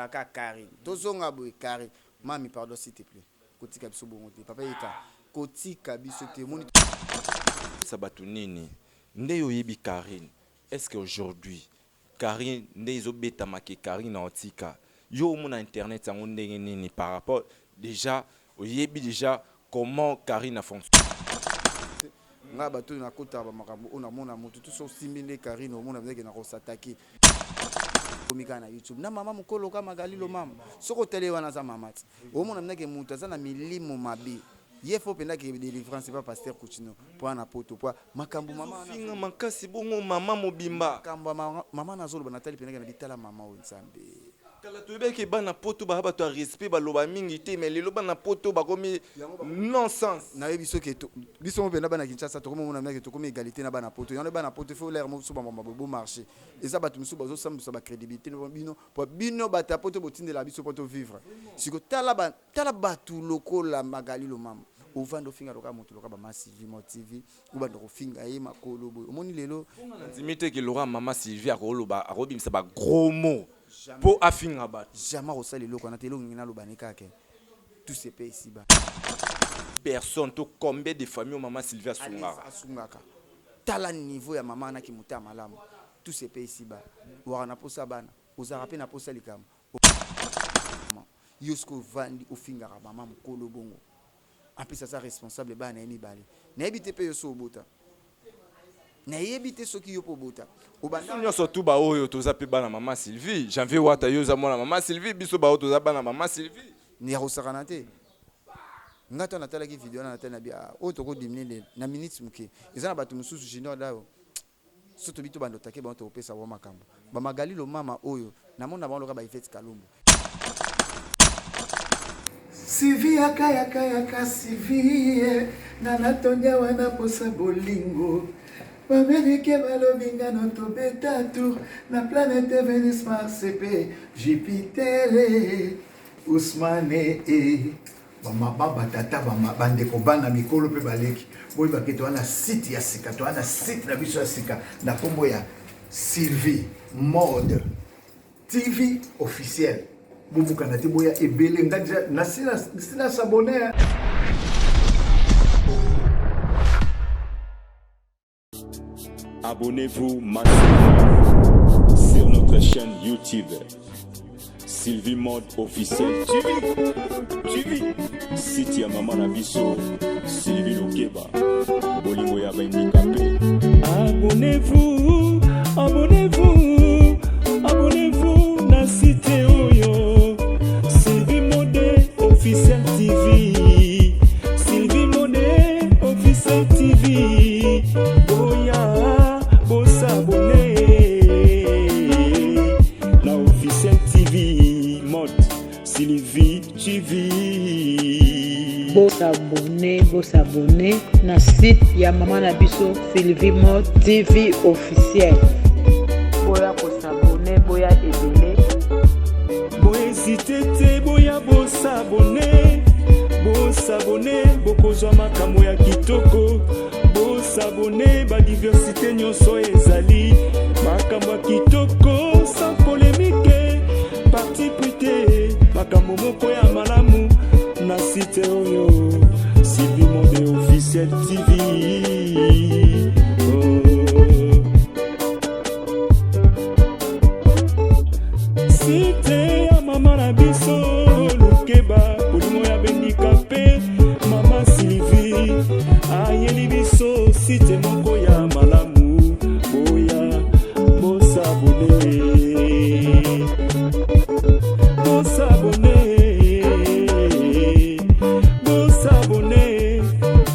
Tozalaka Carine. Tozonga boye Carine. Mami pardon s'il te plait. Kotika biso bongo te. Papa Eka kotika biso te. Omoni Sa batu nini? Nde yo oyebi Carine est ce que aujourd'hui Carine nde ezo betama ke Carine aotika yo omona internet yango ndenge nini par rapport dejà oyebi dejà comment Carine a fonctionne. Nga batu oyo nakotaka ba makambo oyo namona mutu tout soki osimbi nde Carine omona penza ke nako s'attaquer. Komi kaka na YouTube na mama mukolo ka Magali Lomama soki otali ye wana aza mama ti omona penza ke mutu aza na milimo mabe ye faut penza ke delivrance epa pasteur Kutino po ana poto po makambu mama wana Finga makasi bongo mama mobimba. Makambu ya mama nazoloba natali penza ke na bitala mama oyo nzambe. Kala toyebaki ke bana poto baza bato ya respect baloba mingi te mais lelo bana poto bakomi non sens. Nayebi soki biso moko pena bana Kinshasa tokomi omona meke tokomi egalite na bana poto yango bana poto il faut leur mosusu bambamba bo marche eza bato mosusu bazosambwisa ba credibilité na bino po bino bato ya poto botindela biso po to vivre siko tala ba tala bato lokola Magali Lomama ovanda ofinga lokola moto lokola ba ma Sylvie Mo TV obanda kofinga ye makolo boye omoni lelo Nandimi te ke Laura mama Sylvie akoloba akobimisa ba gros mots po afinga bato. Jamais akosala eloko wana te eloko ngi naloba ne kaka ke tout se paie ici bas. Personne to combien de famille oyo mama Sylvie asungaka. Asungaka tala niveau ya mama wana ki motema malamu tout se paie ici bas owaka na posa bana ozalaka pe na posa likambo yo soki ovandi ofingaka mama mukolo bongo en plus aza responsable bana naye mibale nayebi te pe yo soki obota nayebi te soki yo pe obota obanda Biso nionso tout ba oyo toza pe bana mama Sylvie Janvier Wata yo oza mwana mama Sylvie biso ba oyo toza bana mama Sylvie. Ya kosakana te nga tango natalaki video wana natali na bi ah oyo toko diminuer na minutes muke eza na batu mususu junior dayo Soki tobi tobanda otake bango tokopesa bango makambo. Ba Magali Lomama oyo namona bango lokola ba Yvette Kalombo. Sylvie yaka yaka yaka Sylvie nga natondi awa na posa bolingo B'Americain balobi nga no tobeta tour na planète Venus Mars pe Jupiter Ousmane eh. Ba mama, ba tata, ba ba ndeko, bana, mikolo pe baleki, boyeba ke toza na site ya sika, toza na site na biso ya sika na kombo ya Sylvie Mode TV officiel. Bobukana te, boya ebele. Nga deja nasi na s'abonner. Abonnez-vous massivement sur notre chaîne YouTube Sylvie Mode officiel TV TV site ya mama na biso Sylvie Lokeba bolingo ya ba handicapé. Abonnez-vous, abonnez-vous, abonnez-vous na site oyo Sylvie Mode officiel TV. Sylvie Mode officiel TV. Boya bosabone na officiel TV Mode Sylvie TV. Bosabone bosabone na site ya mama na biso Sylvie Mode TV officiel. Boya kosabone boya ebele. Bohezite te boya bosabone bosabone bokozwa makambo ya kitoko bosabone badiversite nyonso ezali makambo ya kitoko sans polemike parti pris te makambo moko ya malamu na site oyo Sylvie Monde officiel TV oh. Site ya mama na biso Lukeba bolingo ya bendika mpe mama Sylvie ayeli biso site moko ya malamu boya bosabone bosabone bosabone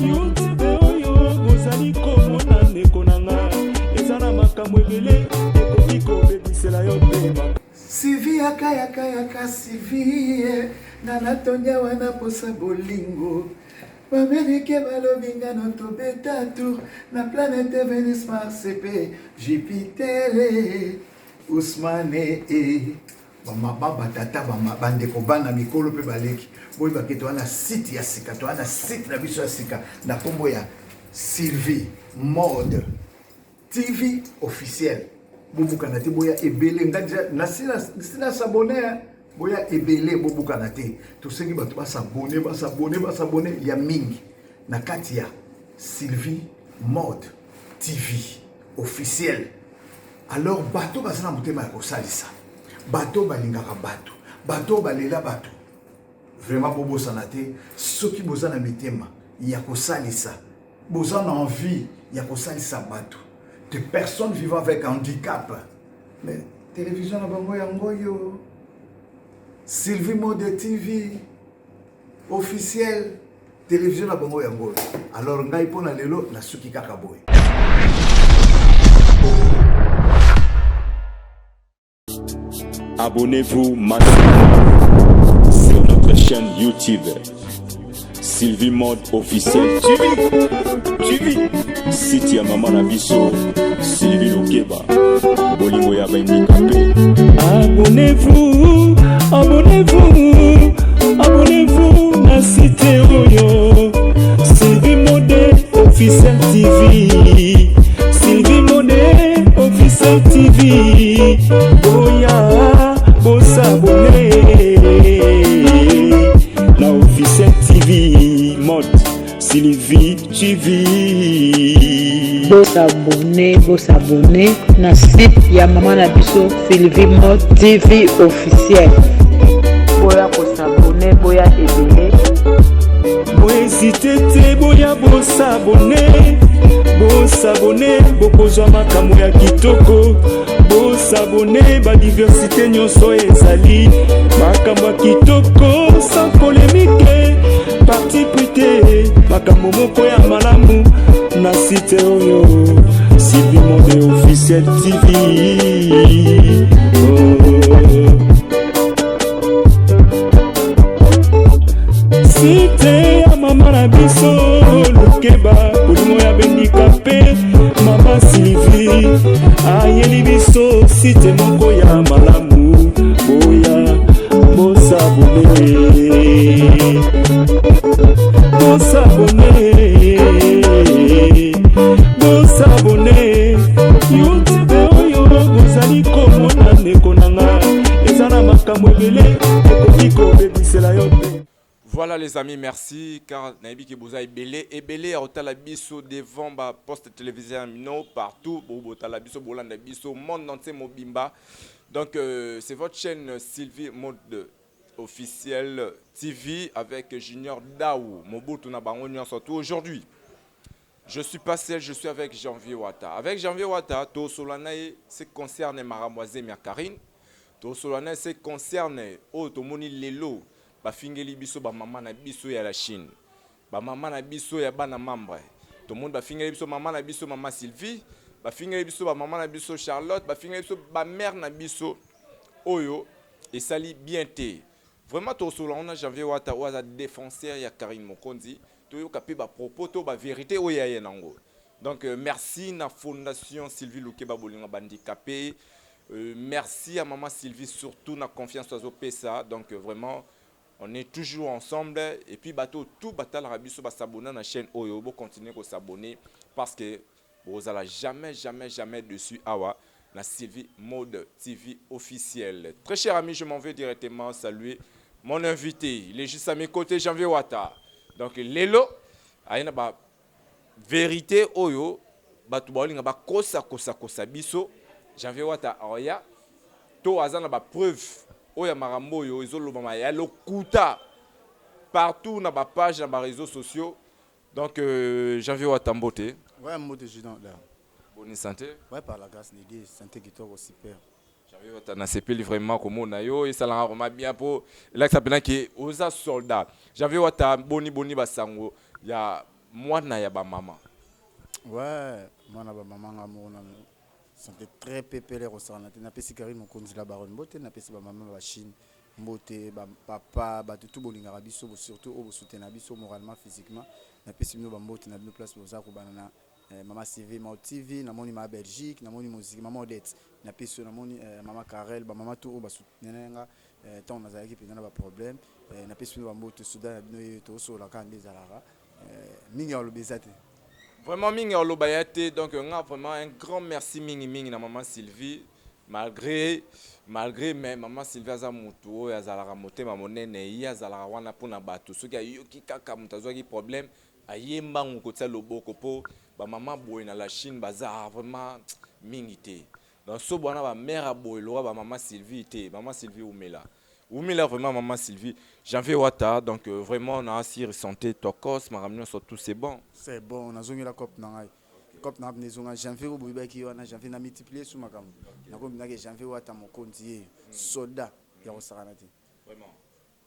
youtube oyo bozali komona ndeko na nga eza na makambo ebele ekoki kobebisela yo pema Sylvie yaka yaka yaka Sylvie nga natondi awa na posa bolingo B'Americain balobi nga no tobeta tour na planète Venus Mars pe Jupiter Ousmane eh. Ba mama, ba tata, ba ba ndeko, bana, mikolo pe baleki, boyeba ke toza na site ya sika, toza na site na biso ya sika na kombo ya Sylvie Mode TV officiel. Bobukana te, boya ebele. Nga deja nasi na s'abonner. Boya ebele bobukana te. Tosengi bato ba s'abonner, ba s'abonner, ba s'abonner ya mingi na kati ya Sylvie Mode TV officiel. Alors bato baza na motema ya kosalisa, bato balingaka bato, bato balela bato, vraiment bobosana te, soki boza na mitema ya kosalisa, boza na envie ya kosalisa bato, de personnes vivant avec handicap, mais télévision na bango yango oyo Sylvie Mode TV officiel, télévision na bango yango oyo. Alors ngai mpo na lelo nasuki kaka boye. Abonnez-vous massivement sur notre chaîne YouTube Sylvie Mode officiel TV TV site ya mama na biso Sylvie Lukeba bolingo ya baindikape. Abonnez-vous, abonnez-vous, abonnez-vous na site oyo Sylvie Mode officiel TV, Sylvie Mode officiel TV, boya bosabone na officiel TV Mode Sylvie TV. Bosabone, bosabone na site ya mama na biso Sylvie Mode TV officiel. Boya kosabone, boya ebele. Bohésite te, boya bosabone, bosabone, bokozwa makambo ya kitoko. Bosabone, badiversité nyonso ezali makambo ya kitoko, sans polémique, parti pris te, makambo moko ya malamu na site oyo Sylvie Mode officiel TV. Oh. Site ya mama na biso Lukeba, bolingo ya bendika mpe mama Sylvie ayeli biso site moko ya malamu, boya bosabone, bosabone, bosabone. YouTube oyo bozali komona ndeko na nga eza na makambo ebele ekoki kobebisela yo te. Voilà les amis, merci car nayebi ke boza ebele ebele ya kotala biso devant ba poste téléviseur mino partout, botala biso, bolanda biso monde entier mobimba. Donc c'est votre chaîne Sylvie Mode officiel TV avec Junior Daou Mobutu na bango nyonso tout. Aujourd'hui je suis pas seul, je suis avec Janvier Wata. Avec Janvier Wata, to solana ce concerne makambo ya Karine, to solana ce concerne oyo tomoni lelo bafingeli biso ba mama na biso ya la Chine, ba mama na biso ya bana membre. Tomoni bafingeli biso mama na biso mama Sylvie, bafingeli biso ba mama na biso Charlotte, bafingeli biso ba mère na biso oyo esali bien te. Vraiment to solana na Janvier Wata oyo aza défenseur ya Karine Mokonzi, toyoka pe ba propos to ba vérité oyo ya ye nango. Donc merci na fondation Sylvie Lukeba bolingo bandicapé. Merci à maman Sylvie surtout na confiance ozo pesa. Donc vraiment on est toujours ensemble et puis bato tout batala biso ba s'abonner na chaîne oyo, bo continuer ko s'abonner parce que bozala jamais jamais jamais dessus awa na Sylvie Mode TV officiel. Très cher ami, je m'en vais directement saluer mon invité. Il est juste à mes côtés, Janvier Wata. Donc lelo ayina ba vérité oyo bato baolinga ba kosa kosa kosa biso. Janvier Wata oya to aza na ba preuve oyo ya makambo oyo ezolobama ya lokuta partout na ba page na ba réseaux sociaux. Donc Janvier Wata, mbote. Ouais, mbote Junior là. Bonne santé. Ouais, par la grâce de Dieu, santé kitoko super. Janvier Wata nasepeli vraiment komona yo, esalaka vraiment bien po elakisa mpena ke oza soldat. Janvier Wata, boni boni basango ya mwana ya bamama? Ouais, mwana bamama nga moko nano santé très pepele kosala te. Napesi Karine Mokonzi la baronne mbote, napesi bamama ba Chine mbote, bapapa, bato tu bolingaka biso, surtout oyo bosoutenir biso moralement, physiquement. Napesi bino bambote na bino place boza kobana na mama Sylvie Mao TV, namoni ma Belgique, namoni moziki mama Odette, napesi yo, namoni mama Karel, bamama tu oyo basoutenir nga ntango nazalaki mpenza na baproblème. Napesi bino bambote, soda na bino ye tosola kaka nde ezalaka mingi ya koloba eza te. Vraiment mingi ya koloba ya te. Donc nga vraiment un grand merci mingi mingi na mama Sylvie. Malgré malgré, mais mama Sylvie aza motu oyo azalaka motema monene. Ye azalaka wana mpona bato. Soki ayoki kaka moto azwaki problème, aye mbangu kotia loboko, mpo bamama boye na la Chine baza vraiment mingi te. Donc so bwana bamare ya boye loka bamama Sylvie te. Mama Sylvie, umela, umela vraiment, mama Sylvie. Janvier Wata, donc vraiment na asir santé tokos, makambo nyonso, tout c'est bon. C'est bon, nazongela cope na ngai, cope na ngai ezonga. Janvier oyo boyebaki wana, Janvier na multiplier su makambo. Nakombinaki Janvier Wata, mokonzi ye, soldat ya kosakana te. Vraiment,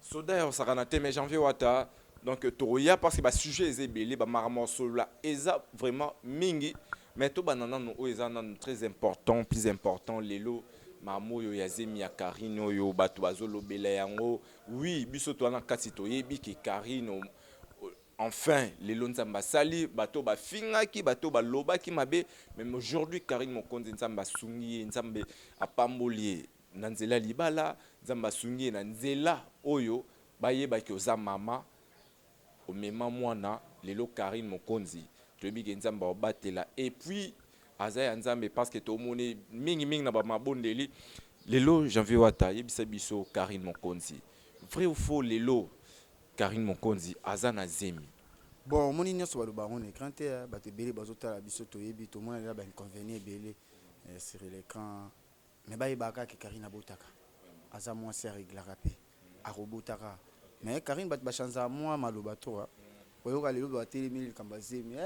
soda ya kosakana te. Mais Janvier Wata, donc tokoya parce que basujet eza ebele, bamakambo ya solola eza vraiment mingi. Mais tobanda nanu oyo eza nanu très important, plus important lelo, makambo oyo ya zemi ya Karine oyo bato bazolobela yango. Oui, biso to wana kati toyebi ke Karine, enfin lelo Nzambe asali. Bato bafingaki, bato balobaki mabe, mais aujourd'hui Karine Mokonzi, Nzambe asungi ye, Nzambe apamboli ye na nzela libala, Nzambe asungi ye na nzela oyo bayebaki oza mama, omema mwana. Lelo Karine Mokonzi, toyebi ke Nzambe aobatela, et puis aza ya Nzambe, parce que tomoni mingimingi na bamabondeli. Lelo Janvier Wata, yebisa biso, Karine Mokonzi, vrai ou faux, lelo Karine Mokonzi aza na zemi? Bon, omoni, nyonso baloba yango na écran te. Bato ebele bazotala biso, toyebi, tomona lela bainconvénient ebele sur l'écran, mais bayebaka kaka Karine abotaka, aza mwasi, areglaka mpe akobotaka. Mais Karine, bato bachanzaka mwa maloba to oyoka lelo batelemi likambo ya zemi,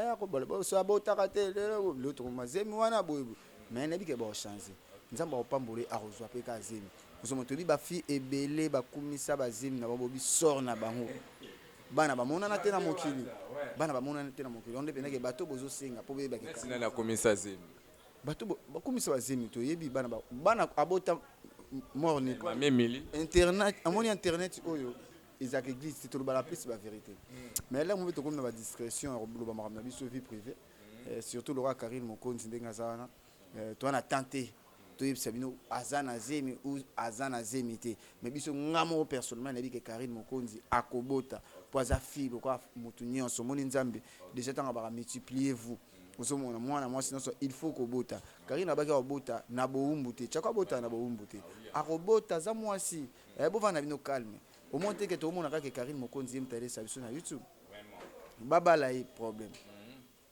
so abotaka te. Lelo tokoma zemi wana boye, mais nayebi ke baochange, Nzambe akopambola, akozwa mpe kaka zemi. Ozoma, toyebi bafille ebele bakumisa bazemi na bango, bobi sort na bango, bana bamonana te na mokili, bana bamonana te na mokili. Onde mpendake bato bozosenga mpo boyebaki. Nani akomisa zemi? Bato bakumisa bazemi, toyebi bana, bana abota mort ni Mamemili. Internet, amoni internet oyo ezalaka église te, tolobaka plus bavérité. Mais lelo mpe tokomi na badiscrétion ya koloba makambo na biso, vie privée, surtout lokola Karine Mokonzi ndenge aza wana. Toza na temps te toyebisa bino aza na zemi ou aza na zemi te. Mais biso, nga moko personnellement, nayebi ke Karine Mokonzi akobota, mpo aza fille lokola motu nyonso. Omoni, Nzambe déjà ntango baka multiplier vous, ozomona mwana mwasi nyonso il faut kobota. Karine abaki akobota na bowumbu te, tiako abota na bowumbu te, akobota, aza mwasi. Bovanda na bino calme. Omoni te ke tokomona kaka Karine Mokonzi ye moto alesa biso na YouTube, babala ye, problème.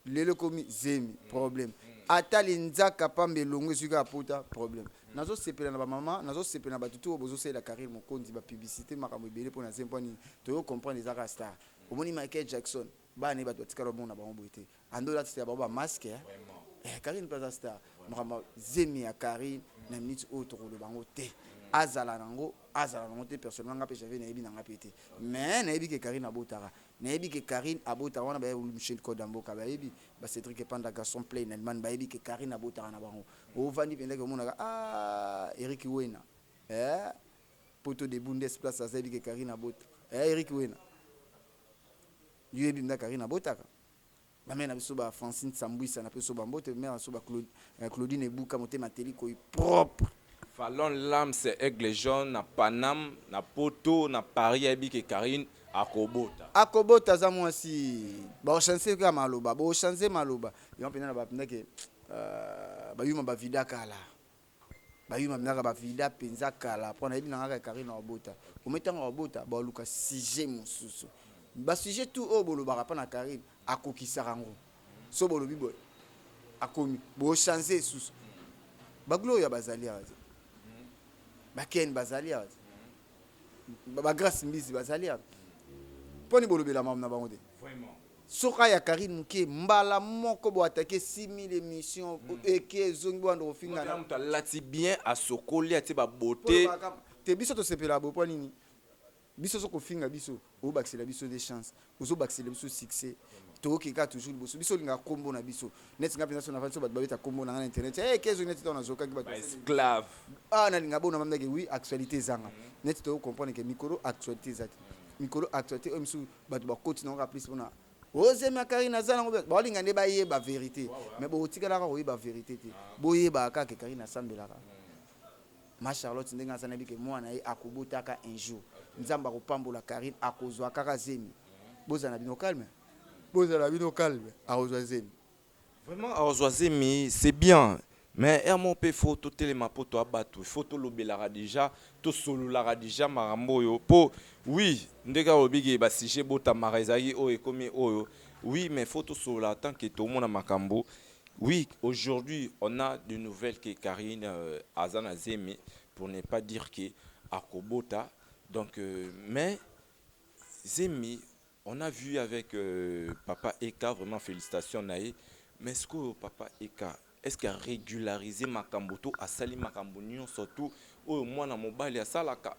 Lelo ekomi zemi, problème. Ata linzaka pamba elongo ezwi kaka pota, problème. Nazosepela na bamama, nazosepela na bato tu oyo bozosalela Karine Mokonzi bapublicité, makambo ebele mpo na zemi. Mpo nini? Toyo comprendre, eza kaka star. Omoni Michael Jackson, bana ye bato batikala omona bango boye te, ando olatisela bango bamasque. Karine mpe aza star. Makambo zemi ya Karine, na minute oyo tokoloba yango te. Azala nango, azala nango te, personnellement nga mpe Janvier nayebi na nga mpe te, mais nayebi ke Karine abotaka, nayebi ke Karine abotaka. Wana bayebi Michel Koda Mboka, bayebi bacédrik Epanda, Garçon Play na Allemagne, bayebi ke Karine abotaka na bango. Ovandi mpenzaki, omonaka, ah, Eric Wena, eh, poto de Bundes place, aza yebi ke Karine abota. Eh, Eric Wena, yo yebi mpenza Karine abotaka. Bamere na biso ba Francine Sambwisa, na biso bambote, mare na biso ba Claudine Ebuka, motema teli koi propre. Falon Lams, Aigle Jaune na Paname, na Poto, na Paris, ayebi ke Karine akobota. Akobota, aza mwasi. Baochange kaka maloba, bochange maloba yango mpenza na bapendake bayuma bavida kala, bayuma mpenzaka bavida mpenza kala, mpo nayebi na ngaka Karine akobota. Ome ntango akobota, baluka sujet mosusu. Basujet tout oyo bolobaka mpo na Karine, akokisaka yango. So bolobi boye, akomi bochange esusu. Bagloria bazali awa te, baken bazali awa te, bagrâce Mbizi bazali awa. Mponi bolobela makambo na bango te? Soka ya Karine moke, mbala moko boatake 6000 émission eke ezongi, bwanda kofinga. Moto alati bien, asokoli, atie babote. Te, biso tosepelaka boye. Mpo nini? Biso so kofinga biso, obakisela biso des chance, ozobakisela biso succès, tokoki kaka toujours liboso. Biso olingaka kombo na biso neti nga mpenza. So navandi, so bato babeta kombo na nga na internet, hey, kezo neti ntango nazokaki bato. Esclave. Ah, nalinga bona mamdake. Oui, actualité ezanga neti toyo comprendre ke mikolo actualité eza te. Mikolo actualité oyo misusu bato bakoti nango kaka plus mpona ozemi ya Karine aza nango, baolinga nde bayeba vérité. Mais bokotikalaka koyeba vérité te. Boyebaka kaka Karine asambelaka. Ma Charlotte ndenge aza, nayebi ke mwana ye akobotaka un jour. Nzambe akopambola Karine, akozwa kaka zemi. Bozala na bino calme, bozala na bino calme, akozwa zemi. Vraiment, akozwa zemi, c'est bien. Mais heure moko pe faut totelema po toa batu, faut tolobelaka dejà, tosololaka dejà makambo oyo po oui nde kaka olobi ke ba sujets ebotamaka ezalaki oyo ekomi oyo, oui mais faut tosolola tant que tomona makambo. Oui aujourd'hui on a de nouvelles que Carine aza na zemi pour ne pas dire que akobota donc mais zemi On a vu avec papa Eka vraiment felicitations na ye mais sikoyo papa Eka est ce que a regulariser makambo to asali makambo nionso tout oyo mwana mobali asalaka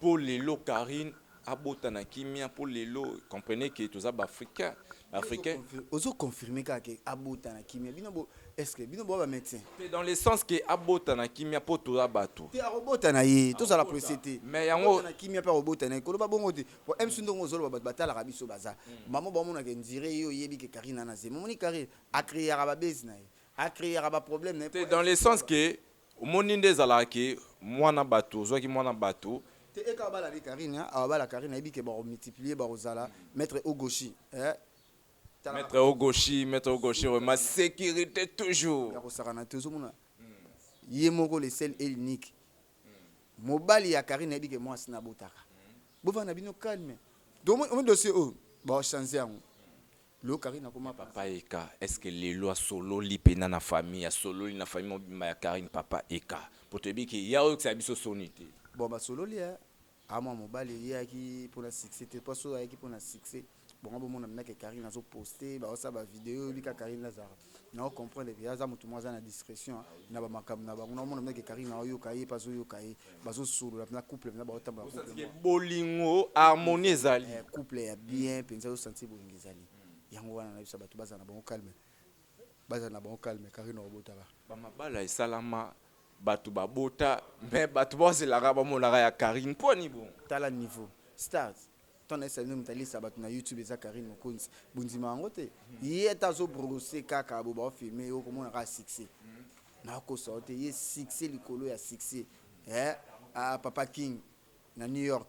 po lelo Carine abota na kimia po lelo comprenez que toza ba africain ba africain Ozo confirmer kaka ke abota na kimia bino bo est ce que bino boa ba medecin? Te dans le sens que abota na kimia po toza batu. Te akobota na ye tozala presse te. Mais yango Akobota na kimia pe akobota na ye koloba bongo te. Po MC ndongo ozoloba batu batalaka biso baza bango baomonaka indire yo oyebi ke Carine ana zemi omoni Carine a creaka ba buzz na ye a creaka ba problème na ye Te dans le sens que omoni nde ezalaka ke muana batu ozwaki muana batu. Te eka abala nde Carine hein abala Carine ayebi ke bako multiplier bakozala maitre Ogoshi eh tala Maitre Ogoshi maitre Ogoshi vraiment securite toujours. Ya kosakana te ozomona ye moko le seul et l'unique Mobali ya Carine ayebi ke muasi na abotaka. Bovanda na bino calme. Donc omoni dossier oyo ba changer yango. Lelo Carine akoma Papa Eka est ce que lelo asololi pena na famille asololi na famille mobimba ya Carine papa Eka po toyebi ke ye ayokisa biso soni te. Bon basololi eh aza mwana mobali ye ayaki pona succès te po soki ayaki pona succès Bongo bomona mena ke Carine azo poste bazo sala ba video oyebi kaka Carine azalaka nao comprendre ke aza mutu moko aza na discretion na ba makambo na bango nao mona mena ke Carine azo yoka ye pe azo yoka ye bazo solola pena couple pena bao tambola couple moko Bolingo harmonie ezali. Eh couple ya bien penza ozo sentir bolingo ezali yango wana nayebisa batu bazala na bango calme bazala na bango calme Carine akobotaka. Ba mabala esalama batu babota mais batu bazelaka bamonaka ya Carine pona nini bongo? Tala niveau stars Tango nayebisa bino mutu alesa batu na YouTube eza Carine Mokonzi bondima yango te? Ye ata azo brosse kaka bo bao filme ye okomona kaka succès. Nakosa yo te ye succès likolo ya succès eh ah papa king na New York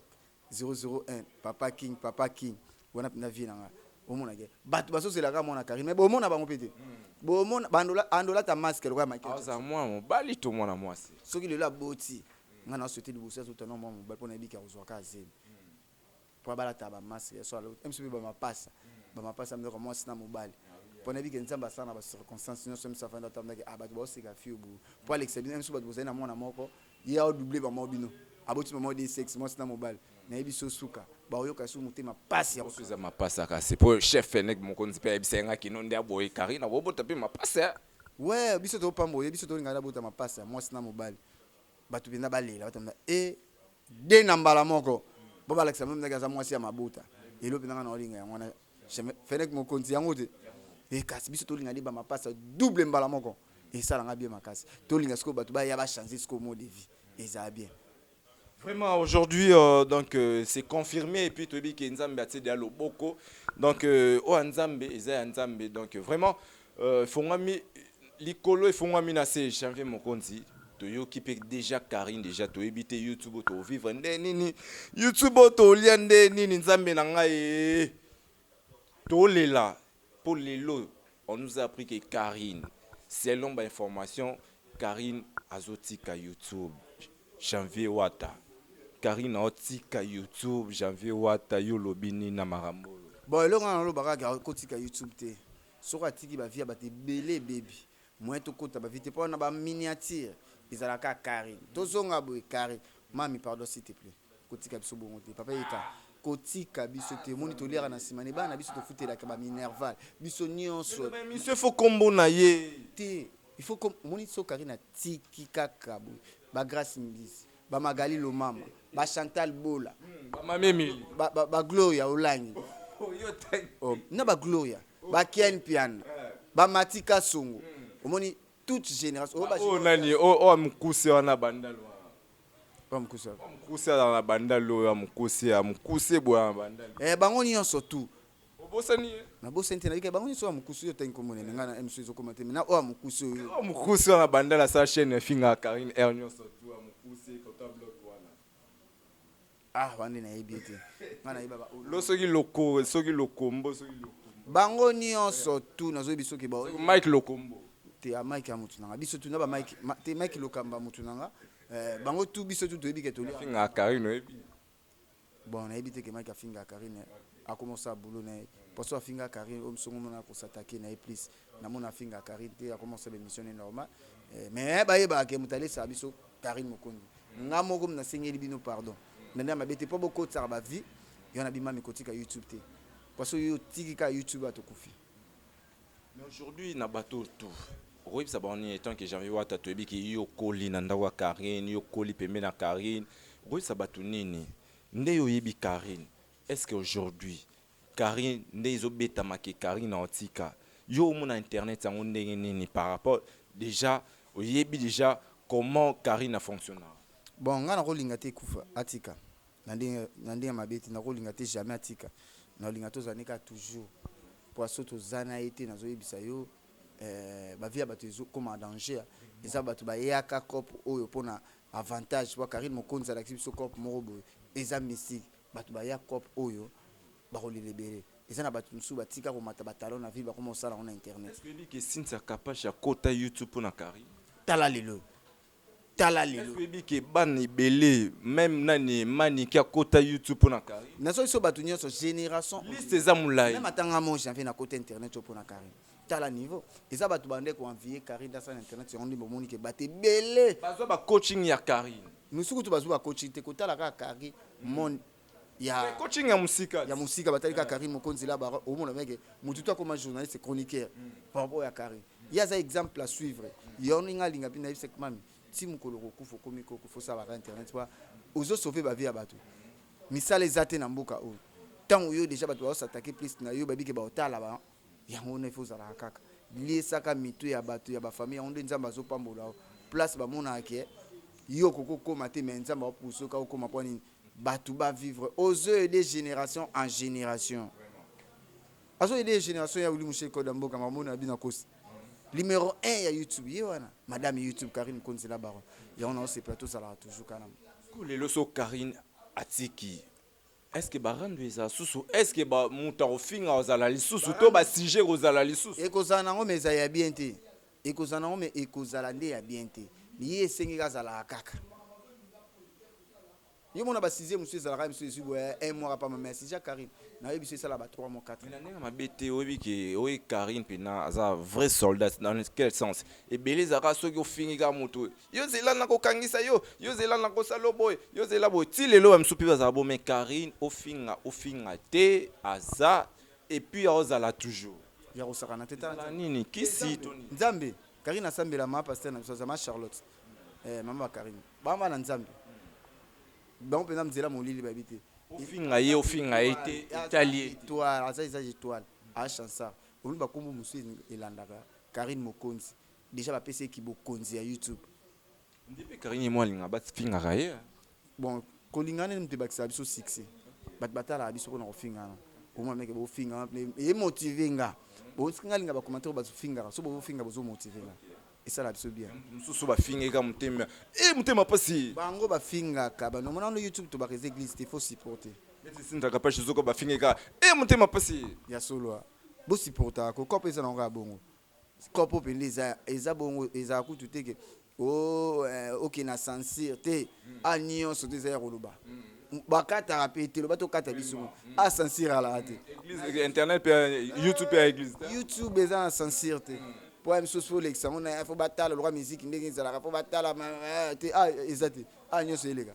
001 papa king papa king wana penza vie na nga omona ke batu bazozela kaka mwana Carine mais bomona bango pe te bomona bandola andolata masque lokola Michael Jackson. Aza mwana mobali to mwana mwasi? Soki lelo aboti nga na souhaite liboso azota nao mwana mobali po nayebi ke akozwa kaka zemi. Po balataka ba masque ya solo msu pe ba mapasa ba mapasa mdaka mwasi na mobali po nayebi ke nzambe asala na ba circonstances nionso msu afandi ata mdaki ah batu baoseka fille boye po alekisa bino msu batu bozali na mwana moko ye ao double ba moko bino aboti mama de sexe mwasi na mobali nayebi so suka baoyoka su motema pasi ya Oyo eza mapasa kasi po chef Fenech mokonzi pe ayebisa ye nga kino nde aboyi Carine akobota pe mapasa eh. Ouais biso topambola ye biso tolinga abota mapasa mwasi na mobali Batu penza balela batu penza e de na mbala moko po balakisa bino penza ke aza mwasi ya mabota elo penza nga naolinga yango wana Fenech mokonzi yango te e kasi biso tolinga nde ba mapasa double mbala moko esala nga bien makasi tolinga sikoyo batu baya ba changer sikoyo mode de vie ezala bien. Vraiment aujourd'hui donc c'est confirme et puis toyebi ke Nzambe atie dejà loboko donc oyo ya Nzambe eza ya Nzambe donc vraiment efongwami likolo efongwami na se Janvier Mokonzi toyoki pe dejà Carine dejà toyebi te YouTube oyo to vivre nde nini YouTube oyo tolia nde nini Nzambe na ngai ee tolela po lelo on nous a appris que Carine selon ba informations Carine azotika YouTube Janvier wata Carine aotika YouTube janvier wata yo olobi nini na makambo oyo. Bon eloko nga naloba kaka akotika YouTube te soki atiki ba vie ya batu ebele ebebi moyen tokota ba vie te po na ba miniature ezalaka kaka Carine tozonga boye Carine mamy pardon s'il te plait kotika biso bongo te papa eka kotika biso te omoni toliaka na sima ne bana na biso tofutelaka ba minerval biso nionso Mais monsieur faut kombo na ye. Te il faut comme omoni soki Carine atiki kaka boye ba grace mbisi ba magali lomama ba chantal bola Ba mamie emili. Ba ba ba gloria olangi oh, na ba gloria ba ken mpiana ba mati kasongo omoni toute generation oyo ba Oyo nani oyo oyo ya mukuse wana bandal wana. Oyo mukuse wapi? Mukuse azala na bandal oyo ya mukuse ya mukuse boye na bandal. Eh bango nionso tout. Obosani ye? Nabosani te nabika bango nionso oyo ya mukuse oyo otangi kombo na ye mais ngai na msu ezo koma te mais na oyo ya mukuse oyo. Oyo ya mukuse wana bandal asala chaine efingaka Carine heure nionso tout ya mukuse kota bloc wana. Ah wana nde nayebi ye te ngai nayeba ba oyo. Lo soki loko soki lokombo soki lokombo. Bango nionso tout nazo yebi soki ba. Mike lokombo. Te, ya Mike ya motu nanga, biso tu na ba Mike te, Mike Lokamba motu nanga, bango tu, biso tu toyebi ke tolia. Afingaka Karine, oyebi? Bon, nayebi te ke Mike afingaka Karine. Akoma osala boulot na ye poso afinga Karine oyo mosongo mona kosatake na ye plus. Namona afingaka Karine te, akoma osala émission ne normal, mais bayebaka ke moto alesaka biso Karine Mokonzi. Nga moko nasengeli bino pardon na nde ya mabe te, mpo bokotisaka bavie yo na bimami kotika YouTube te, poso yo otiki kaka YouTube, atokufi. Mais aujourd'hui, na bato tout okoyebisa bango nini? Tant que Janvier Wata, toyebi ke yo okoli na ndako ya Karine, yo okoli pembe na Karine, okoyebisa bato nini nde yo oyebi Karine? Est ce que aujourd'hui Karine nde ezobetama ke Karine aotika, yo omona internet yango ndenge nini par rapport déjà oyebi déjà comment Karine afonctionnaka? Bon, nga nakolinga te ekufa, atika na ndenge ya mabe te. Nakolinga te jamais atika, nakolinga tozala ne kaka toujours, po so toza na ye te, nazoyebisa yo, bavie ya bato ezokoma danger. Eza bato bayaka cope oyo mpona avantage, po Karine Mokonzi alakisi biso cope moko boye eza mystique. Bato baya cope oyo bakolela ebele. Eza na bato mosusu batika komata batalon na ville, bakoma kosala yango na internet. Est-ce que oyebi ke Cynthia Kapache akota YouTube mpona Karine? Tala lelo, tala lelo. Oyebi ke bana ebele, même nani, Maniki akota YouTube mpona Karine? Nazo biso bato nyonso génération. Liste eza molai. Même atanga mo Janvier na kota internet oyo mpona Karine. Tala niveau, eza bato bande koenvie Karine asala na internet. Yango nde bomoni ke bato ebele bazwa bacoaching ya Karine. Mosuku to bazwa bacoaching te, kotala kaka Karine monde ya coaching ya mosika. Ya mosika, batali kaka Karine Mokonzi la bara, omona meke motu to akoma journaliste, chroniqueur par rapport ya Karine. Ye aza exemple à suivre. Yo ndenge alinga mpe nayebisa mami ti mokolo kokufa, okomi kokufa, osalaka internet po ozosauve bavie ya bato. Misala eza te na mboka oyo. Ntango yo déjà bato bazosatake plus na yo, babike baotala ba yango wana, ifo ozalaka kaka liesaka mito ya bato ya bafamille. Yango nde Nzambe azopambola yo. Place bamonaka ke yo okoki okóma te, mais Nzambe aopuse oka okóma. Mpo nini? Bato bavivre, ozo aider génération en génération, azo aider génération ya Wili Musheko da mboka mamona bino akosi numéro 1 ya YouTube. Ye wana madame YouTube Karine Konzela Baron. Yango na osepela, tozalaka toujours kana. Lelo so Karine atiki, est ce que barando ezala susu? Est ce que moto akofinga kozala lisusu to basujet kozala lisusu? Ekozala nango, mais ezala ya bien te. Ekozala nango, mais ekozala nde ya bien te. Ye esengeki azalaka kaka. Yo mona basujet mosusu ezalaka mosusu ezwi boye un mois pamba, mais sujet Karine nayebi biso esala ba 3 mois, 4. Na ndenge mabe te, oyebi ke oyo Karine mpena aza vrai soldat. Dans quel sens? Ebele ezalaka soki ofingi kaka moto, yo zela na kokangisa yo, yo zela na kosala boye, yo zela boye. Ti lelo bamisusu mpe bazala bo, mais Karine, ofinga ofinga te, aza et puis aozala toujours. Ya kosakana te. Tala nini kisi to nini? Nzambe Karine asambela, ma pasteur na biso aza ma Charlotte, mama bakarine bama na Nzambe, bango mpenza nzela molili bayebi te. Ofinga ye, ofinga ye te, etali ye. Étoile aza, eza étoile, achansard. Omoni bakombo mosusu elandaka Karine Mokonzi, déjà bapesi eki bokonzi ya YouTube. Nde mpe Karine ye mo alinga bafingaka ye. Bon, kolinga nini, moto ebakisaka biso succès. Bato batalaka biso mpona kofingana. Omona meke bofinga, emotive nga. Nga alinga bacommentaire oyo bazofingaka. So bozofinga, bozomotive nga, esala biso bien. Mosusu bafingeka motema e motema mpasi. Bango bafingaka banomona wana YouTube, tobaka eza église te, faut supporter. Neti sindaka page zoka bafingeka e motema mpasi. Ya solo, bosupportaka ko kopo eza nango kaka bongo. Kopo mpenza eza bongo, ezala kutu te ke oke na censure te. A nyonso te eza ya koloba, bakataka mpe te, loba tokata biso a censure alaka te. Internet mpe YouTube mpe ya église. YouTube eza na censure te, po ya misusu olekisa yango na fo batala loka musique ndenge ezalaka, fo batala te. A eza te, a nyonso eleka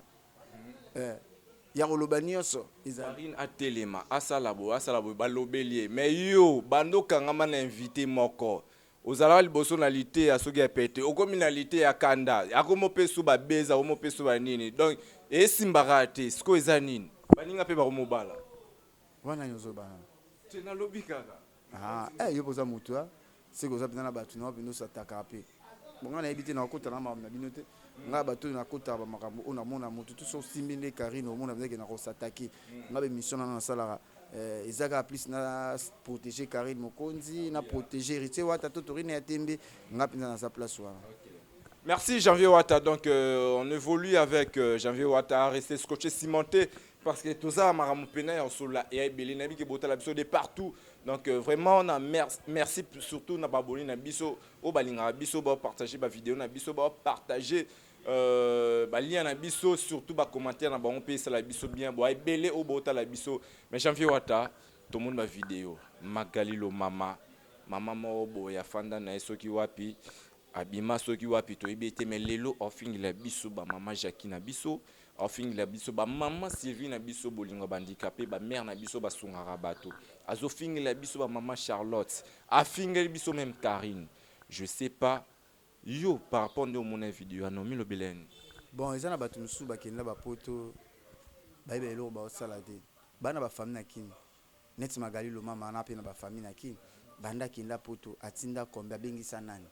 ya koloba nyonso ezali. Karine atelema, asala boye, asala boye, balobeli ye. Mais yo bando okangama na invité moko, ozalaka liboso na liteya soki ya pete, okomi na liteya kanda, akomi opeso babeza, akomi opeso banini, donc esimbaka te. Sikoyo eza nini? Baninga mpe bakomobala. Wana nyonso bana. Te, nalobi kaka. Ah, yo mpo oza motu seke oza mpenza na bato na mpenza osataka mpe. Bon, ngai nayebi te, nakokota na makambo na bino te. Ngai bato oyo nakotaka bamakambo oyo, namona motu tu so osimbi nde Karine, omona mpenza ke nakosatake. Ngai bemission nano nasalaka eza kaka plus na protéger Karine Mokonzi, na protéger Héritier Wata to Torine ya Tembe. Ngai mpenza naza place wana. Merci Janvier Wata. Donc on évolue avec Janvier Wata. Restez scotché, cimenté, parce que toza makambo pena ya solo ya ebele na biki botala biso de partout. Donc vraiment na merci surtout na baboni na biso oyo balingaka biso, bapartage bavideo na biso, bapartage balien na biso, surtout bacommentaire na bango mpe esala biso bien. Bo ebele oyo botala biso. Mais Janvier Wata, tomoni bavideo Magali Lomama, mama moko boye afanda na ye soki wapi, abima soki wapi, toyebi ete. Mais lelo afingela biso bamama Jacki na biso, afingela biso bamama Sylvie na biso, bolingo bahandicapé, bamare na biso basungaka bato, azofingela biso bamama Charlotte, afingeli biso même Karine. Je sais pas, yo par rapport nde omona video wana, omilobela nini? Bon, eza na bato mosusu bakenda bapoto, bayeba eloko baosala te. Bana bafamille na Kini neti Magali Lomama wana mpe na bafamille na Kini, banda akenda poto, atinda kombe, abengisa nani?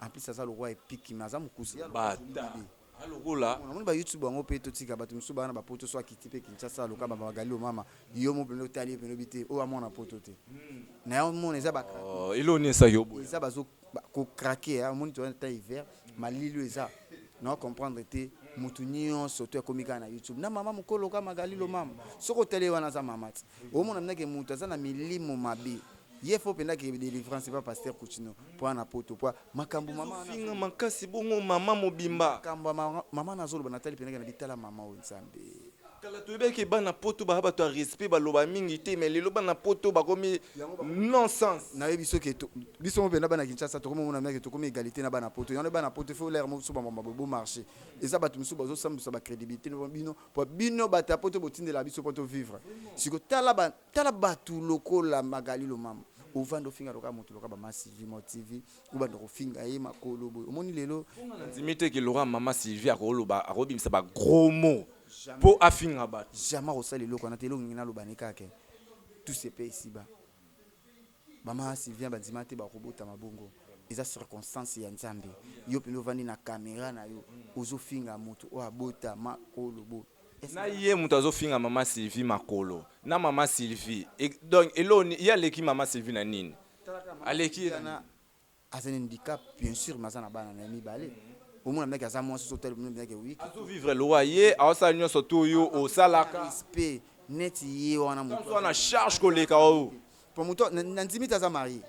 En plus aza lokwa epiki, me aza mokusi. Bata alokola. Namoni bayoutube yango mpe totika bato mosusu baa na bapoto, so akiti mpe Kinshasa, aloka Bamagali Lomama, yo mo mpena otali ye mpena obi te oyo amona poto te na yo mona eza ba Eloko nini esaki yo boye? Eza bazo kocraquer. Omoni, toza ta hiver, malili eza na comprendre te. Motu nyonso to akomi kaka na YouTube na mama mokolo ka Magali Lomama. Soki otali ye wana, aza mama ti omona ndake moto aza na milimo mabe. Ye fo mpenza ke délivrance pa pasteur Coutinho mpo ana poto, po makambo mama wana finga makasi bongo mama mobimba. Makambo ya mama nazoloba, natali mpendake na bitala mama oyo, Nzambe. Kala toyebaki bana poto baya bato ya respect, baloba mingi te, mais lelo bana poto bakomi non sens. Nayebi soki biso mo mpenza bana Kinshasa tokomomona meke tokomi égalité na bana poto. Yango bana poto faut lere mosusu bamama bo marché. Eza bato mosusu bazosambwisa bacrédibilité bino, po bino bato ya poto botindela biso mpo tovivre. Siko tala, tala bato lokola Magali Lomama, ovanda ofinga lokola moto lokola bama Sylvie Mo TV, obanda kofinga ye makolo boye. Omoni lelo? Nandimi te ke Laurent, mama Sylvie akoloba, akobimisa bagros mots mpo afinga bato. Jamais akosala eloko wana te. Eloko ngingi naloba ne kaka tout se paie ici-bas. Bama Sylvien bandima te, bakobotama bongo, eza circonstance ya Nzambe. Yo mpenza ovandi na caméra na yo, ozofinga moto oyo abota makolo bo Na ye moto azofinga mama Sylvie makolo na mama Sylvie, donc eloni ye aleki mama Sylvie na nini? Aleki ye na nini? Aza na handicap bien sûr, mais aza na bana na ye mibale. Omona ndaki aza mwasi, so otali ndaki wiki. Azovivre lowa ye aosala nyonso to oyo osalaka. Respect neti ye wana. Moto wana charge koleka oyo. Po moto nandimi te aza marie,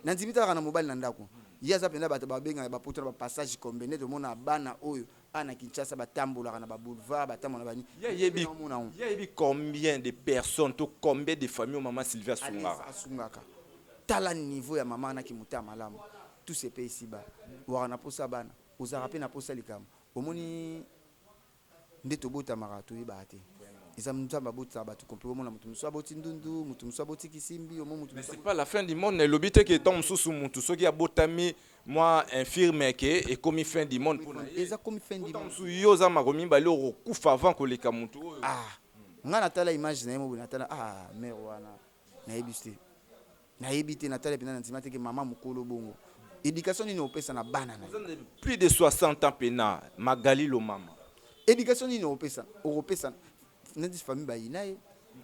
nandimi te azaka na mobali na ndako. Ye aza mpenza bato babengaka bapoto na bapassage kombe neti omona bana oyo awa na Kinshasa batambolaka na baboulevard, batambola na bani. Ye ayebi combien de personnes to combien de famille oyo mama Sylvie asungaka. Asungaka. Tala niveau ya mama anaki moto ya malamu. Tout se paie ici-bas. Waka na posa bana, ozalaka mpe na posa likambo. Omoni nde tobotamaka, toyebaka te, eza Nzambe abotisaka bato kompe. Omona moto mosusu aboti ndundu, moto mosusu aboti kisimbi, omo moto. Mais c'est pas la fin du monde. Elobi te ke ntango mosusu motu soki abotami mwa infirme ke ekomi fin du monde mpona ye. Eza komi fin du monde. Mosusu yo oza makolo mibale, okokufa avant koleka motu oyo. Ah, nga natala image na ye mo boye, natala, ah, mare wana nayebi te, nayebi te. Natala mpenza, na ndima te ke mama mokolo bongo, éducation nini opesa na bana na ye? Plus de 60 ans pena Magali Lomama. Éducation nini opesa, okopesa neti famille bayina ye?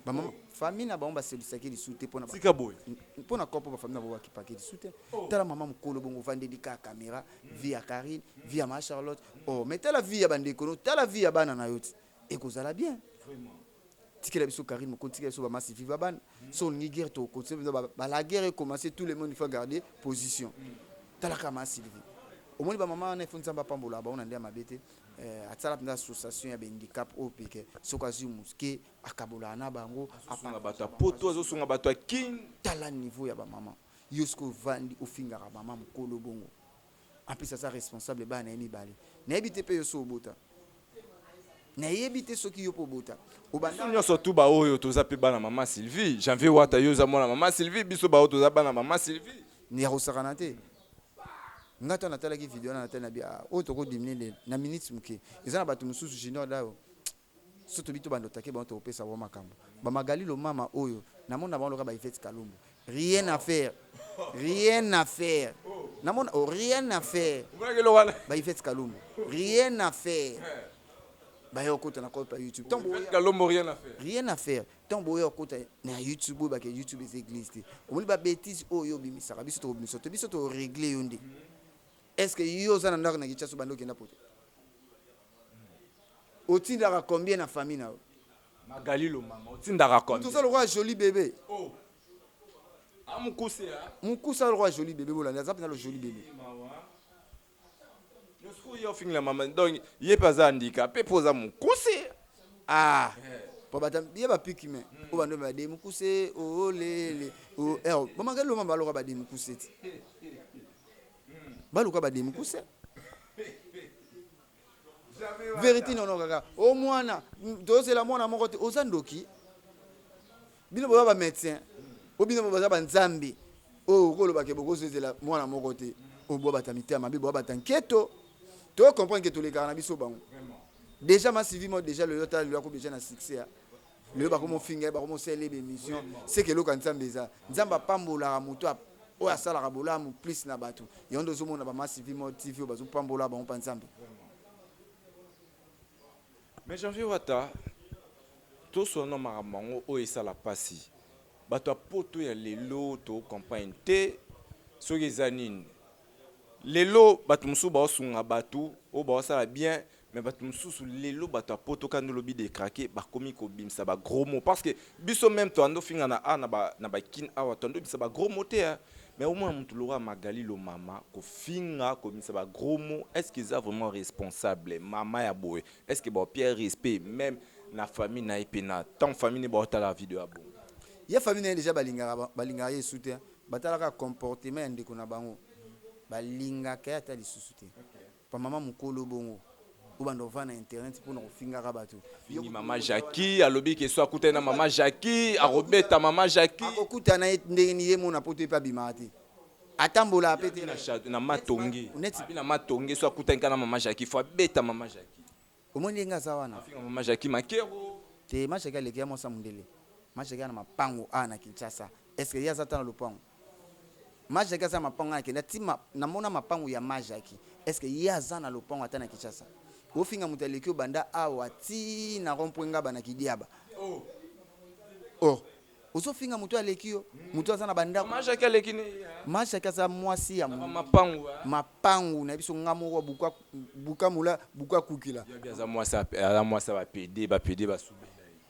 Bamama famille na bango baselisaki lisu te mpona Tika boye. Mpona kopo bafamille na bango bakipaki lisu te. Tala mama mokolo bongo, ovandeli kaka caméra, vie ya Karine, vie ya ma Charlotte. Oh, mais tala vie ya bandeko no, tala vie ya bana na yo ti ekozala bien. Tikela biso Karine moko, tikela biso bamasi viva bana. So olingi guerre, tokontinue mpenza la guerre ecommence. Tout le monde, il faut garder position. Talaka ma Sylvie, omoni bamama wana, ifo Nzambe apambola bango na nde ya mabe te. Atisala mpenza association ya bahandicap oyo peke soki azwi moke, akabolaka na bango. Azosunga bato ya poto, azosunga bato ya Kin. Tala niveau ya bamama. Yo soki ovandi, ofingaka mama mokolo bongo, en plus aza responsable bana na ye mibale. Nayebi te mpe yo so obota, nayebi te soki yo mpo obota. Biso nyonso tu baoyo toza mpe bana mama Sylvie. Janvier Wata, yo oza mwana mama Sylvie, biso baoyo toza bana mama Sylvie. Ya kosakana te. Nga to natalaki video wana, natali na bi oyo tokodimine na minute moke. Eza na bato mosusu, Junior Dayo, so tobi tobanda otake bango, tokopesa bango makambo. Bamagali Lomama oyo namona bango loka ba Ivete Kalombo, rien à faire, rien à faire. Namona, oh, rien à faire. Ba Ivete Kalombo, rien à faire. Baya okota na compte ya YouTube. Kalombo, rien à faire. Rien à faire. Ntango boya okota na YouTube oyo, bake YouTube eza église te. Omoni babêtises oyo obimisaka, biso tokobimisa te, biso torégler yo nde. Est ce que yo oza na ndako na Kinshasa, obanda okenda poto, otindaka combien na famille na yo? Magali Lomama, otindaka combien? Toza lokola joli bébé. Oh. Mokuse. Mokuse alokwa joli bébé, bolanda aza mpenza lo joli bébé. Yo ofingela mama, donc ye mpe aza handicapé mpo oza mokuse. Ah, po bata ye bapiki me oyo bando bade mokuse olele bamaka eloma, baloka bade mokuse ti baluka bade mokuse. Vérité nono kaka o mwana tozela mwana moko te, oza ndoki. Bino boza bamédecin o bino boza banzambe oyo okolobake bokozozela mwana moko te. Oyo boa bata mitema mabe, boa bata nketo. To comprendre ke tolekaka na biso bango déjà massivement déjà. Lelo tala, lelo akomi déjà na succès. Lelo bakomofinga ye, bakomosala ye bémission. Seke eloko ya Nzambe eza, Nzambe apambolaka moto oyo asalaka bolamu plus na bato. Yango nde ozomona bamassivement TV oyo bazopambola bango mpa Nzambe. Mais Janvier Wata, toswana makambo yango oyo esala mpasi. Bato ya poto ya lelo tocampagne te soki eza nini. Lelo bato mosusu baosunga bato oyo baosala bien, mais bato mosusu lelo, bato ya poto kandi olobi décraquer, bakomi kobimisa bagros mots, parce que biso même toando finga na a na bakine awa, toando bimisa bagros mots te. Mais omona motu lokola Magali Lomama kofinga, kobimisa bagros mots, est ce que eza vraiment responsable? Mama ya boye, est ce que baopia respect même na famille na ye mpe na tant famille ne baotala video ya bongo? Ye famille na ye déjà balingaka, balingaka ye esu te. Batalaka comportement ya ndeko na bango, balingaka ye ata lisusu te. Pa mama mokolo bongo obanda ovanda na internet mpona kofingaka bato. Fingi mama Jackie, alobi ke so akutani na mama Jackie, akobeta mama Jackie. Akokutana ye ndenge ni ye mona poto epe abimaka te, atambolaka pe te. Na matonge na matonge, so akutani kaka na mama Jackie, faut abeta mama Jackie. Omoni ndenge aza wana. Afinga mama Jackie Makero. Te, ma Jackie aleki ya mwasi ya mondele. Ma Jackie na mapango awa na Kinshasa, est ce que ye aza ta na lopango? Ma Jackie aza mapango awa nakenda ti namona mapango ya ma Jackie. Est ce que ye aza na lopango ata na Kinshasa? Ofinga moto aleki obanda awa ti na rond-point Ngaba na Kidiaba. Oh, ozofinga moto aleki yo, moto aza na bandako. Ma Jackie aleki ne. Ma Jackie aza mwasi ya mapangu. Mapangu na biso, nga moko buka buka mula buka kukila. Aza mwasi, aza mwasi ya bapede, bapede basubela ye.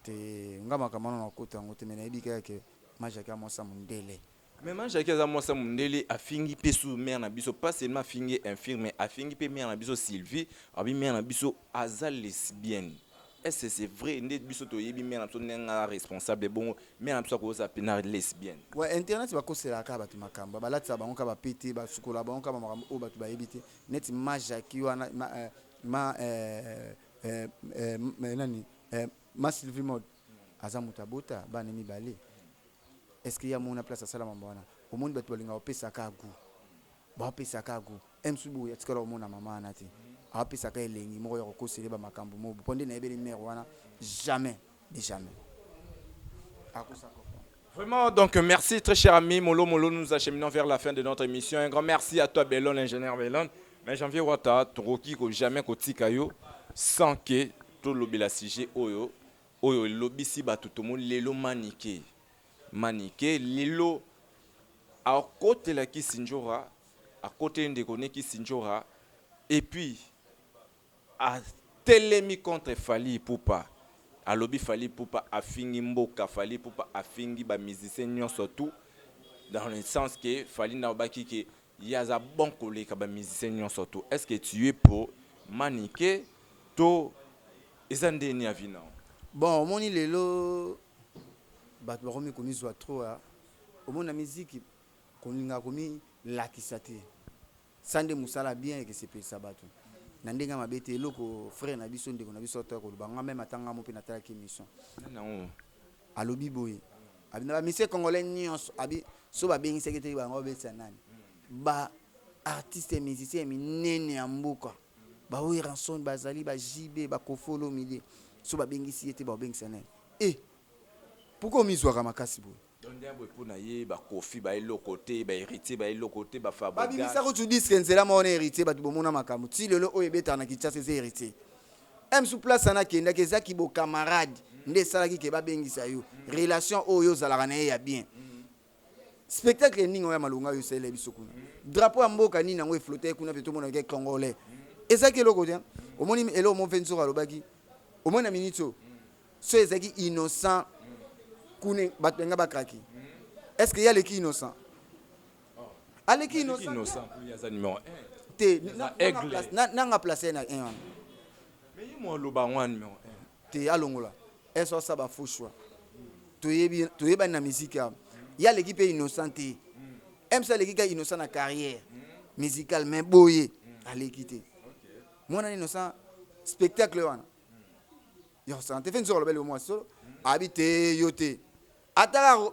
Te, nga makambo wana nakota yango te, me nayebi kaka ke ma Jackie ya mwasi ya mondele. Mais ma Jackie aza mwasi ya mondele, afingi mpe su mare na biso. Pas seulement afingi infirme, afingi mpe mare na biso Sylvie, abi mare na biso aza lesbienne. Est ce c'est vrai? Nde biso toyebi mare na biso ndenge aza responsable bongo, mare na biso akozala mpena lesbienne? Ouais, internet bakoselaka kaka bato makambo, balatisaka bango kaka bapete, basukola bango kaka bamakambo oyo bato bayebi te. Neti ma Jackie wana, ma, ma nani, ma Sylvie Mode aza moto abota bana mibale. Est ce que ye amona place asala mambo wana? Omoni, bato balingaka kopesaka goût, baopesaka goût msu boye, atikala komona mama wana te, aopesaka elengi moko ya kokosele bamakambo mobo mpo nde nayebeli mare wana, jamais de jamais akosaka. Vraiment, donc merci très cher ami Molo Molo, nous acheminons vers la fin de notre émission. Un grand merci à toi Belon, l'ingénieur Belon. Mais Janvier Wata, tokoki ko jamais kotika yo sans que tolobela sujet oyo oyo elobisi bato. Tomo lelo Manike. Manike lelo akotelaki Sinjora, akoteli ndeko neki Sinjora et puis atelemi contre Fally Ipupa. Alobi Fally Ipupa afingi mboka, Fally Ipupa afingi bamusicien nyonso, tout dans le sens que Fally nde alobaki ke ye aza bon koleka bamusicien nyonso tout. Est ce que tu es pour Manike to eza ndeni ya vi nao? Bon, omoni lelo bato bakomi komizwa trop. Omoni, na miziki kolingaka komilakisa te, sa nde mosala bien ekesepelisa bato na ndenge ya mabe te. Eloko frère na biso, ndeko na biso atoya koloba, nga même ata nga mo mpe natalaki émission. Nango. Alobi boye, abi na bamusicien congolais nyonso, abi so babengisaki te bango babetisa nani, ba artiste musicien ya minene ya mboka, baWerrason bazali, ba JB, baKoffi Olomide, so babengisi ye te, babengisa nani? E pourquoi omizwaka makasi boye? Donc nde boye mpo na ye, baKoffi baeloko te, baHéritier baeloko te, babimisa kutu disque nzela moko na Héritier. Bato bomona makambo ti lelo oyo ebetaka na Kinshasa eza Héritier. Msu place wana akendaki, ezaki bocamarade nde esalaki ke babengisa yo, relation oyo ozalaka na ye ya bien. Spectacle nini oyo ya malonga oyo esalela biso kuna? Drapeau ya mboka nini yango eflotte ye kuna mpe tomonaka congolais? Ezalaki eloko te. Omoni eloko mo mpe nzoko alobaki, omoni na minute oyo so ezalaki innocent kuna, bato benga bakraki. Est ce que ye aleki Innocent? Aleki Innocent. Innocent aza numéro 1. Te, nanga place ye na 1 wana. Mais ye mo aloba yango numéro 1. Te, alongola eso, asala ba faux choix. Toyebi, toyebani na musique awa. Ye aleki mpe Innocent te. Mc aleki ka Innocent na carrière musicale, mais boye aleki te. Mwana Innocent, spectacle wana ya kosala te. Fe nzoka alobeli mwasi solo abi te, yo te. Ataka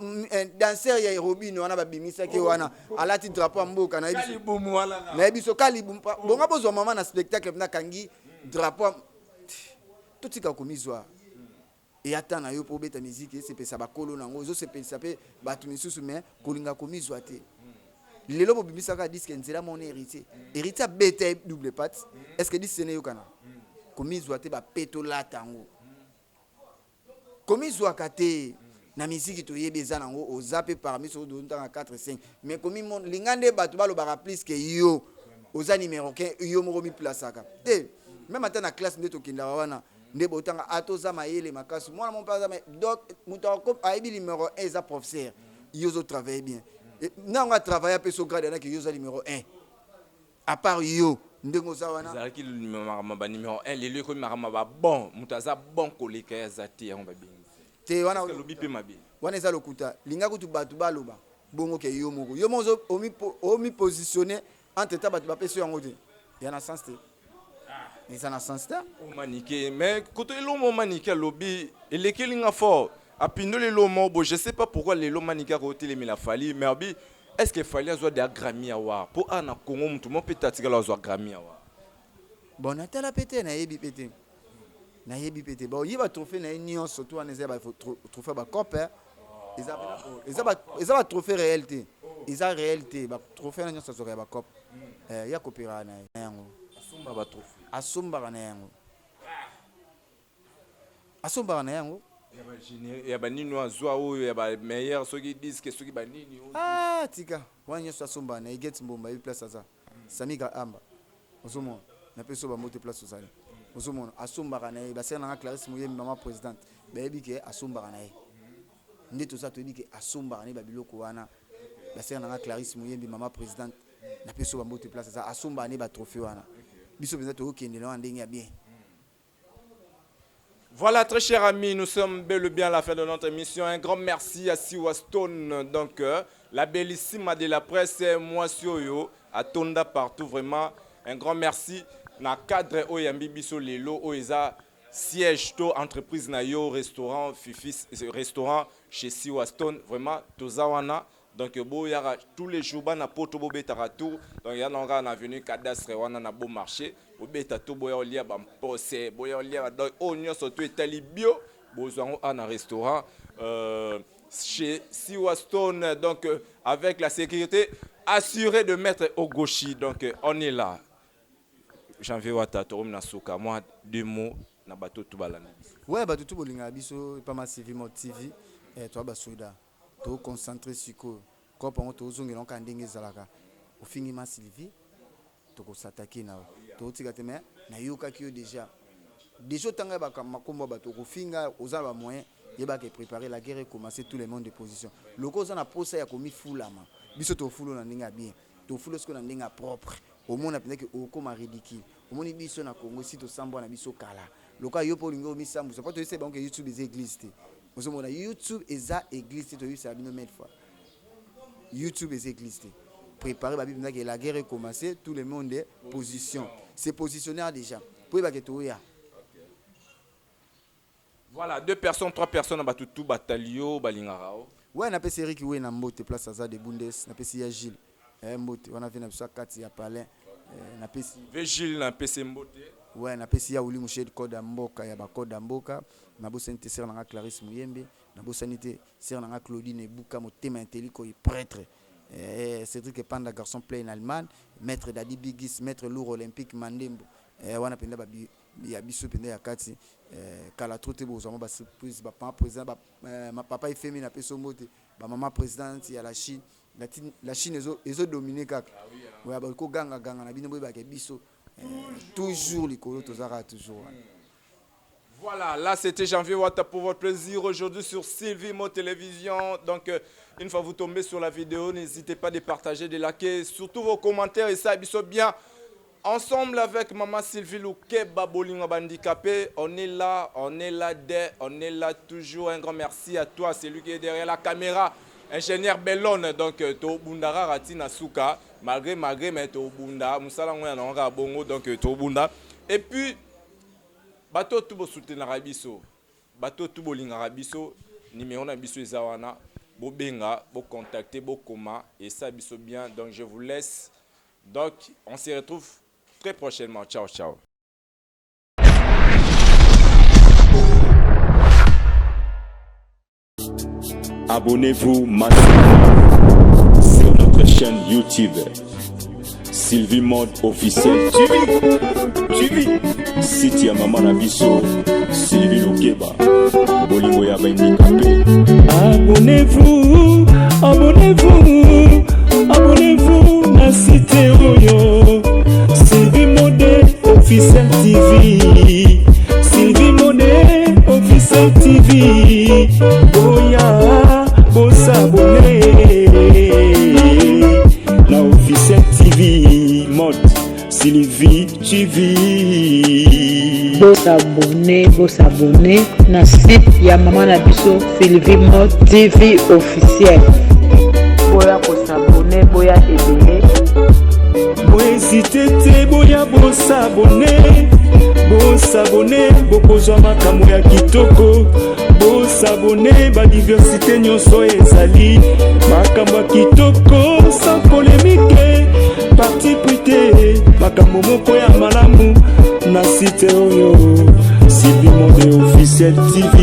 danser ya Robino wana babimisaki wana, alati drapeau ya mboka. Nayebi so ka libumu bonga bozwa mama na spectacle mpena akangi drapeau. Totika komizwa. Eya ta na yo mpo obeta miziki, esepelisa bakolo nango, ezosepelisa mpe bato misusu, mais kolinga komizwa te. Lelo bobimisaka disque nzela mona Héritier. Héritier abeta ye double patte. Est ce que disque ene eyokana? Komizwa te, bape tolata yango. Komizwaka te na miziki. Toyebi eza nango, oza mpe parmi soki ntanga 4 5, mais komimona linga nde bato balobaka plus ke yo oza numéro 15. Yo moko miplasaka te. Même ata na classe nde tokendaka wana nde botanga, ata oza mayele makasi, mwana mo mpe aza. Donc moto ayebi numéro 1 eza professeur. Yo ozotravaille bien, nango atravaille, ape so grade yanaki, yo oza numéro 1 à part yo ndenge oza wana. Ezalaki makambo ba numéro 1, lelo ekomi makambo ba bon, moto aza bon koleka ye aza te, yango babengisi. Te, wana alobi mpe mabe. Wana eza lokuta. Linga kutu bato baloba bongo ke yo moko, yo moko omipositionne entre ta bato bapesi yo yango te. Ya na sens te, eza na sens te. Omanike, mais koto eloko Manike alobi elekeli nga fort, apindoli eloko moko boye. Je sais pas pourquoi lelo Manike akotelemela Fally, mais abi est ce que Fally azwa deya Grammy Award? Mpo awa na Congo motu moko mpe te atikala azwa Grammy Award. Bon, natala mpe te, nayebi mpe te, nayebi mpe te. Bon, ye batrophée na ye nyonso to wana eza batrophée bacope, eza batrophée réel te, eza réel te. Batrophée wana nyonso azwaka ya bacope, ya kopéraka na ye yango. Asomba batrophée. Asombaka na yango, asombaka na yango. Ya banini azwa oyo ya bameilleur, soki disque, soki banini. Ah, tika wana nyonso, asombaka na ye. Get mbomba yebi place aza. Samika amba ozomona, napesi oyo bambote place ozali, ozomona asombaka na ye. Basere nanga Clarisse Moyembi, mama présidente, bayebi ke asombaka na ye. Nde toza, toyebi ke asombaka na ye babiloko wana. Basere nanga Clarisse Moyembi, mama présidente, napesi oyo bambote place aza. Asombaka na ye batrophée wana. Biso mpenza tokokende na wana ndenge ya bien. Voilà, très chers amis, nous sommes bel et bien à la fin de notre émission. Un grand merci à Siwa Stone, donc la bellissime de la presse, moi Sioyo, à Tonda partout, vraiment. Un grand merci. Na cadre oyambi biso lelo, oeza siège to entreprise na yo, restaurant Fifi, restaurant chez Siwa Stone, vraiment, tozawana. Donc boyaka tous les jours, bana poto bobetaka tour. Donc ya na na avenue Cadastre wana na beau marché, bobeta to boya olia bampose, boya olia. Donc oyo nyonso to etali bio, bozwa yango a na restaurant chez Siwa Stone, donc avec la sécurité assurée de maître Ogoshi. Donc on est là. Janvier Wata, tokomi na suka. Moi, deux mots na bato tu balandi biso. Ouais, bato tu bolingaka biso epama Sylvie Mode TV, toa basoda, toconcentre sikoyo kope yango, tozongela yango kaka ndenge ezalaka. Ofingi ma Sylvie, tokosatake na yo, tokotika te. Mais nayokaki yo déjà, déjà otanga makombo ya bato okofinga. Oza na bamoyen, yebaka préparer la guerre ecommence, tout le monde de position. Loko oza na posa ya komifulama, biso tofulu na ndenge ya bien, tofulu sikoyo na ndenge ya propre. Omona mpenza ke okóma ridicule. Omoni biso na Congo esi tosambwa na biso kala. Lokola yo mpo olingi omisambusa, mpo toyebisa bango ke YouTube eza église te. Ozomona, YouTube eza église te. Toyebisaka bino mille fois, YouTube eza église te. Préparer babi mpenza ke la guerre est commencé, tout le monde est position, c'est positionnaire déjà po yebake toya. Voilà, deux personnes, trois personnes, bato tu batali yo, balingaka o. Ouais, napesi Erik we na mbote place aza de Bundes, napesi ya Gilles mbote wana ve na biso ya kati ya palin, napesi Ve Gilles, napesi mbote. Ouais, napesi ya Uli Mushedi, code ya mboka ya bacode ya mboka. Nabosani te sere nanga Clarisse Muyembe, nabosani te sere nanga Claudine Ebuka motema inteliko prêtre, Cédric Epanda, garçon play en Allemagne, maître Dadi Bigis, maître lourd olympique Mandembo, wana mpenza babi ya biso mpenza ya kati. Kala trop te bozwa mwa basurprise. Bapapa président, papa Efemi, napesi yo mbote. Bamama présidente ya la Chine, la Chine ezodomine kaka oya bakogangaganga na bino. Boyebaka biso toujours likolo, toza kaka toujours wana. Voilà, là c'était Janvier Wata pour votre plaisir aujourd'hui sur Sylvie Mo Télévision. Donc, une fois vous tombez sur la vidéo, n'hésitez pas de partager, de liker, surtout vos commentaires et ça, biso bien. Ensemble avec Maman Sylvie Loukeba Bolingo Handicapé, on est là dès, on est là toujours. Un grand merci à toi, c'est lui qui est derrière la caméra, ingénieur Bellone. Donc, to bundara ratina suka, malgré, malgré, mais to bunda, musala ngoya bongo, donc to bunda. Et puis, bato tout bosoutenaka biso, bato tout bolingaka biso, numéro na biso eza wana, bobenga, bocontacter, bokoma, et ça biso bien. Donc je vous laisse, donc on se retrouve très prochainement. Ciao ciao. Abonnez-vous massivement sur notre chaîne YouTube Sylvie Mode Officiel TV. TV. Site ya mama na biso Sylvie Lokeba. Bolingo ya bandikape. Abonnez-vous, abonnez-vous, abonnez-vous na site oyo Sylvie Mode Officiel TV. Sylvie Mode Officiel TV. Boya, bosabonner na Officiel TV Mode Sylvie TV. Bosabonner, bosabonner na site ya mama na biso Sylvie Mode TV Officiel. Boya kosabonner, boya ebele. Bohésiter te, boya bosabonner, bosabonner, bokozwa makambo ya kitoko. Bosabonner, badiversité nyonso ezali makambo ya kitoko, sans polémique, parti pris te, makambo moko ya malamu na site oyo Sylvie Mode Officiel TV.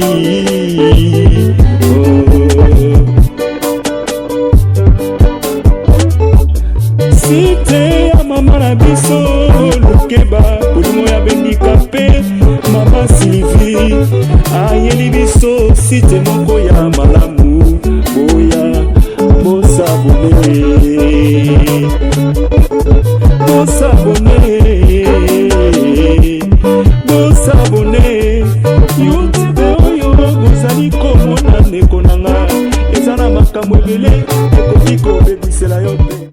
Oh. Site ya mama na biso Lukeba, bolimo ya bendika mpe mama Sylvie ayeli biso site moko ya malamu. Boya bosabonner, bosabonner, bosabonner. YouTube oyo bozali komona, ndeko na nga, eza na makambo ebele ekoki kobebisela yo te.